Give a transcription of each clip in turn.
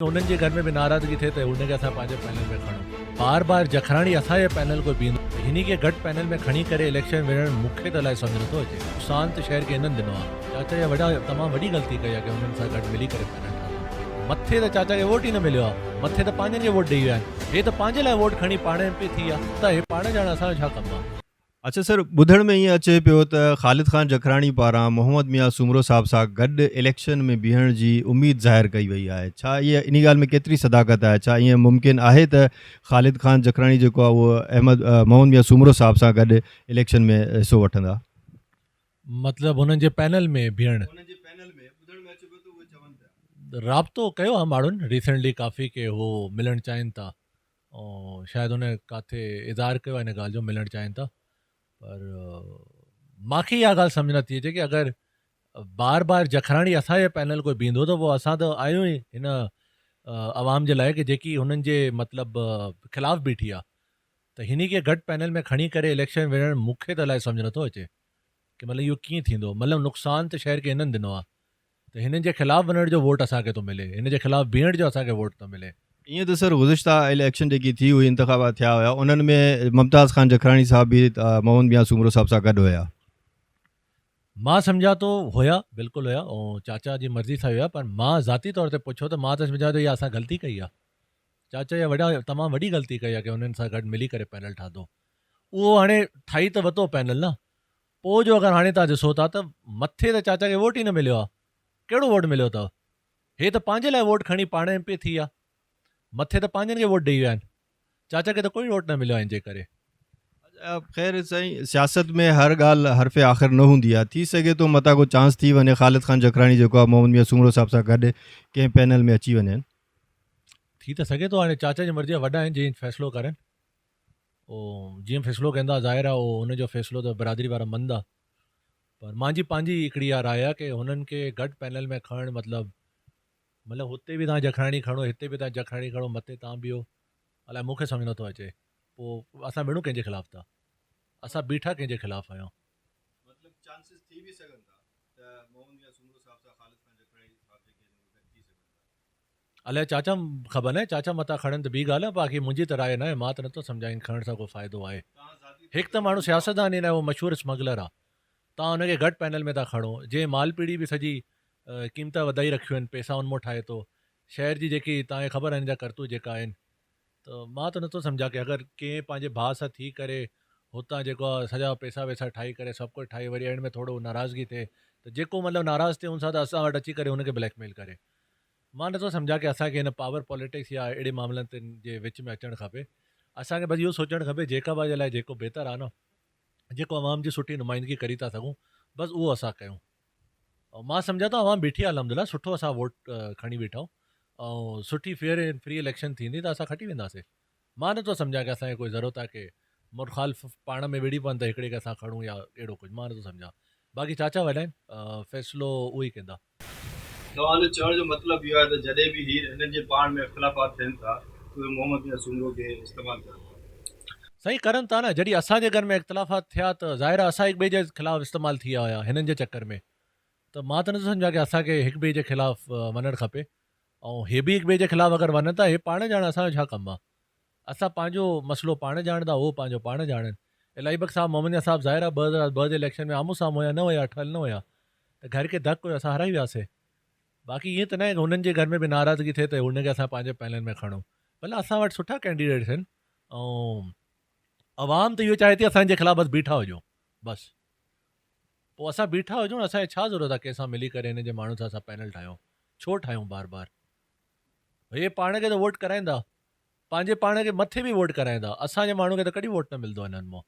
انهن جي گهر ۾ به ناراضگي ٿئي ته هن کي اسان پنهنجي پينل ۾ کڻون. بار بار جکراڻي اسان جي پينل ڪو بيهندو ته هني کي گهٽ پينل ۾ کڻي ڪري اليڪشن وڙهڻ مون کي ته الائي سمجهه نٿو اچي. نقصان ته شهر کي هنن ڏنو آ. چاچا اها وڏا تمام وڏي غلطي ڪئي آ ڪي هنن سان گڏ ملي ڪري پينل ٺاهيو. مٿي ته چاچا کي ووٽ ئي نه مليو آ. مٿي ته پنهنجن کي ووٽ ڏئي ويا آهن. هي ته پنهنجي لاء ووٽ کڻي پاڻ ايم پي ٿي آ ته هي پاڻ ڄاڻ اسان جو ڇا ڪم آ. اڇا سر ٻڌڻ ۾ ائين اچي پيو ته خالد خان جکراڻي پاران محمد ميان سومرو صاحب سان گڏ اليڪشن ۾ بيهڻ جي اميد ظاهر ڪئي وئي آهي ڇا اها انهي ڳالهه ۾ ڪيتري صداقت آهي ڇا ائين ممڪن آهي ته خالد خان جکراڻي جيڪو آهي اهو احمد محمد ميان سومرو صاحب سان گڏ اليڪشن ۾ حصو وٺندا؟ مطلب هنن جي پينل ۾ بيهڻ. انهن جي پينل ۾ ٻڌڻ ۾ اچي پيو ته اهي چون پيا. رابطو ڪيو آهي ماڻهن ريسينٽلي ڪافي ڪي هو ملڻ چاهين ٿا ۽ شايد هن ڪاٿي اظهار ڪيو آهي ان ڳالهه جو ملڻ چاهين ٿا پر ماکي اها ڳالهه سمجهه نٿي اچي ڪي اگر بار بار جکراڻي اسان جي پينل ڪوئي بيهندو ته پوء اسان ته آهيون ئي هن عوام جي لاء ڪي جيڪي هنن جي مطلب خلاف بيٺي آهي ته هني کي گهٽ پينل ۾ کڻي ڪري اليڪشن وڙهڻ مون کي ته الائي سمجهه نٿو اچي ڪي مطلب اهو ڪيئن ٿيندو مطلب نقصان ته شهر کي هنن ڏنو آهي ته هنن جي خلاف وڃڻ جو ووٽ اسان کي ٿو ملي، هن جي خلاف بيهڻ جو اسان کي ووٽ ٿو ملي. ائين ته سر گذشته اليڪشن جيڪي ٿي هئي انتخابات ٿيا هيا انهن ۾ ممتاز خان جکراڻي صاحب به محمد ميان سومرو صاحب سان گڏ هيا. مان سمجهان ٿو هيا بلڪل هيا ۽ چاچا جي مرضي سان هيا پر مان ذاتي طور تي پڇو ته مان ته سمجهان ٿو اها اسان غلطي ڪئي آهي چاچا اها وڏا تمام وڏي غلطي ڪئي آهي ڪي انهن سان گڏ ملي ڪري پينل ٺاهتو اهو هاڻي ٺاهي ته وتو پينل نه پوء جو اگر هاڻي توهان ڏسو ٿا ته مٿي ته چاچا کي ووٽ ئي نه مليو آ. ڪهڙو ووٽ مليو اٿو؟ هي ته پنهنجي لاء ووٽ کڻي پاڻ ايم پي ٿي آ. مٿي ته پنهنجن کي ووٽ ڏئي ويا آهن. چاچا کي ته ڪوئي ووٽ نه مليو آ ان جي ڪري. خير سائين سياست ۾ هر ڳالهه حرف آخر نه هوندي آ. ٿي سگهي ٿو متان ڪو چانس ٿي وڃي خالد خان جکراڻي جيڪو آ محمد ميان سومرو صاحب سان گڏ ڪنهن پينل ۾ اچي وڃن. ٿي ته سگهي ٿو هاڻي چاچا جي مرضي آ وڏا آهن جيئن فيصلو ڪرن. او جيئن فيصلو ڪندا ظاهر آ او ان جو فيصلو ته برادري وارا مندا پر مانجي پنهنجي هڪڙي اها راء آ ڪي هنن کي گڏ پينل ۾ کڻڻ مطلب مطلب هتي به تان جکراڻي کڻو هتي به تان جکراڻي کڻو مٿي تان بيهو الائي مون کي سمجهه نٿو اچي پو اسان وڙهون ڪنهن جي خلاف ٿا اسان بيٺا ڪنهن جي خلاف آهيون. مطلب چانسز ٿي به سگهن ٿا ته محمد ميان سومرو صاحب سان خالد خان جکراڻي صاحب جيڪي آهن اهي گڏ ٿي سگهن ٿا. الائي چاچا خبر ناهي چاچا متان کڻن ته ٻي ڳالهه آهي باقي منهنجي ته راء ناهي مان ته نٿو سمجهان ان کڻڻ سان ڪو فائدو آهي هڪ ته ماڻهو سياستدان ئي ناهي اهو مشهور اسمگلر آهي توهان ان کي گهٽ پينل ۾ ٿا کڻو جنهن مال پيڙي به سڄي قيمت وڌائي رکيون آهن پئسا ان مون ٺاهي ٿو شهر جي جيڪي توهان کي خبر آهي ان جا ڪرتوت جيڪا آهن ته مان ته نٿو سمجهان ڪي اگر ڪنهن پنهنجي ڀاء سان ٿي ڪري هتان جيڪو آهي سڄا پئسا وئسا ٺاهي ڪري سڀ ڪجهه ٺاهي وري اينڊ ۾ ٿورو ناراضگي ٿئي ته جيڪو مطلب ناراض ٿئي ان سان ته اسان وٽ اچي ڪري ان کي بليڪ ميل ڪري مان نٿو سمجهان ڪي اسان کي هن پاور پاليٽڪس يا اهڙي معاملن تي جي وچ ۾ اچڻ کپي. اسان کي بس اهو سوچڻ کپي جيڪب جي لاء جيڪو بهتر آهي نه جيڪو عوام جي سٺي نمائندگي ڪري ٿا سگهون بس اهو اسان ڪيون. ۽ مان سمجهان ٿو عوام بيٺي آهي الحمدلله سٺو اسان ووٽ کڻي بيٺا آهيون ۽ سٺي فيئر ۽ فري اليڪشن ٿيندي ته اسان کٽي وينداسي. مان نٿو سمجهان ڪي اسان کي ڪوئي ضرورت آهي ڪي مخالف پاڻ ۾ وڙهي پون ته هڪڙي کي اسان کڻون يا اهڙو ڪجهه مان نٿو سمجهان باقي چاچا وڏا آهن فيصلو اهي ئي ڪندا. توهان جو چوڻ جو مطلب اهو آهي ته جڏهن به هي هنن جي پاڻ ۾ اختلافات ٿين ٿا ته اهي محمد ميان سومرو کي استعمال ڪرن ٿا. سائين ڪرن ٿا نه جڏهن اسان جي گهر ۾ اختلافات ٿيا ته ظاهر آهي اسان هڪ ٻئي جي خلاف استعمال ٿي ويا هيا هنن جي چڪر ۾ ته مان ته نٿو سمجهان ڪي اسان کي هڪ ٻئي جي خلاف وڃڻ کپي ۽ هي به هڪ ٻئي جي خلاف اگر وڃن ٿا هي پاڻ ڄاڻن اسان جو ڇا ڪم آ اسان پنهنجو مسئلو پاڻ ڄاڻندا هو پنهنجو پاڻ ڄاڻن الاهي بخش صاحب محمد صاحب ظاهر آ 2002 جي اليڪشن ۾ آمهون سامهون هيا نه هيا ٺهيل نه هيا ته گهر کي ڌڪ هيو اسان هارائي وياسي باقي ائين ته ناهي هنن جي گهر ۾ به ناراضگي ٿئي ته هن کي اسان پنهنجي پينل ۾ کڻون ڀلا اسان وٽ سٺا ڪينڊيڊيٽس آهن ۽ عوام ته اهو چاهي ٿي اسان جي خلاف بس بيٺا هجون بس پوء اسان بيٺا هجون اسان کي ڇا ضرورت آ ڪنهن سان ملي ڪري هن جي ماڻهن سان اسان پينل ٺاهيون ڇو ٺاهيون بار بار هي پاڻ کي ته ووٽ ڪرائيندا پنهنجي پاڻ کي مٿي به ووٽ ڪرائيندا اسان جي ماڻهن کي ته ڪڏهن ووٽ نه ملندو هنن مان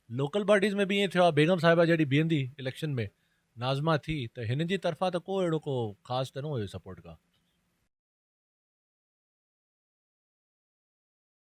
لوڪل باڊيز ۾ به ائين ٿيو آ بيگم صاحبه جڏهن بيهندي اليڪشن ۾ ناظمه ٿي ته هنن جي طرفان ته ڪو اهڙو ڪو خاص ته نه هيو سپورٽ ڪا.